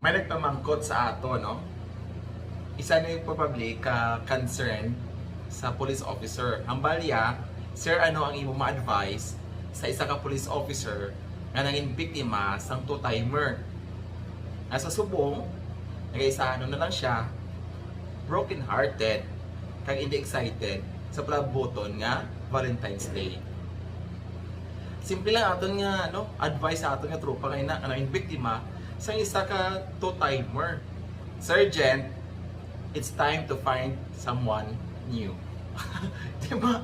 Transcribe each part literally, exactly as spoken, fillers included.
Ay nagpamangkot sa ato, no? Isa ni probably ka concern sa police officer. Hambal ya, "Sir, ano ang imo ma-advise sa isa ka police officer nga nangin biktima sang two-timer?" Nga sa subong, nagaisa ano na lang siya, broken-hearted, kag hindi excited sa palabuton nga Valentine's Day. Simple lang aton nga, ano, advice sa aton nga tropa nga ina, nga nangin biktima sang isa ka two-timer. "Sir Jen, it's time to find someone new." Di ba?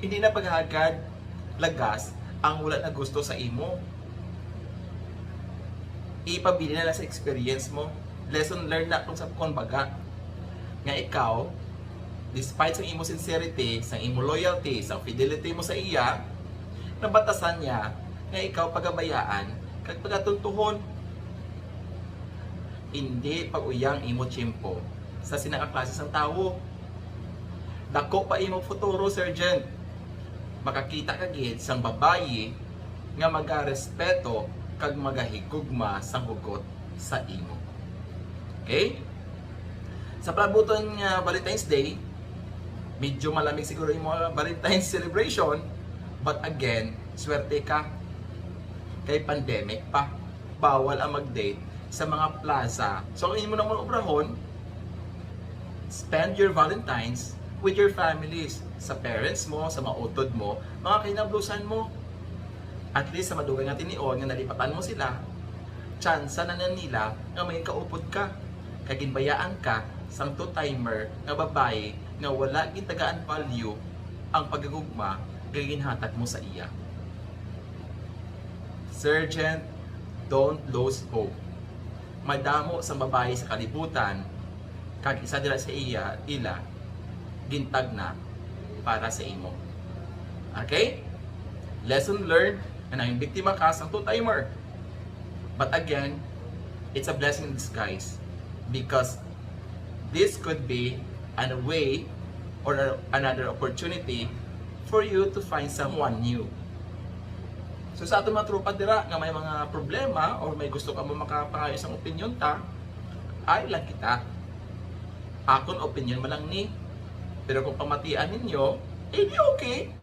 Hindi na paghagad lagas ang wala na gusto sa imo. Ipabilin na lang sa experience mo. Lesson learned na kung sa, kung baga, nga ikaw, despite sa imo sincerity, sa imo loyalty, sa fidelity mo sa iya, nabatasan niya nga ikaw pagabayaan kag pagatuntuhon. Hindi pag-uyang imo tiyempo sa sina ka klase sang tawo. Dako pa imo futuro, Sir Jen. Makakita ka gid sang babayi nga magarespeto kag magahigugma sang hugot sa imo. Okay? Sa palabuton nga Valentine's Day, medyo malamig siguro yung mga Valentine's celebration, but again, swerte ka. Kay pandemic pa. Bawal ang mag-date sa mga plaza. So, ang imo naman obrahon, spend your Valentine's with your families, sa parents mo, sa mga utod mo, mga kahinablusan mo. At least sa madugay nga tinion nga nalipatan mo sila, tsansa na, na nila nga may kaupod ka. Kay ginbayaan ka sang two-timer nga babayi nga wala gitagaan value ang pagagugma nga ginhatag mo sa iya. Sir Jen, don't lose hope. Madamo sang babayi sa kalibutan, kag isa dira sa iya, ila, gintagna para sa imo. Okay? Lesson learned, nga nangin biktima ka sang two-timer. But again, it's a blessing in disguise because this could be a way or a, another opportunity for you to find someone new. So sa aton mga tropa dira nga may mga problema or may gusto ka mo makapangayo sang opinion ta, ay lang kita. Akon opinion man lang ni. Pero kung pamatian ninyo, eh di okay.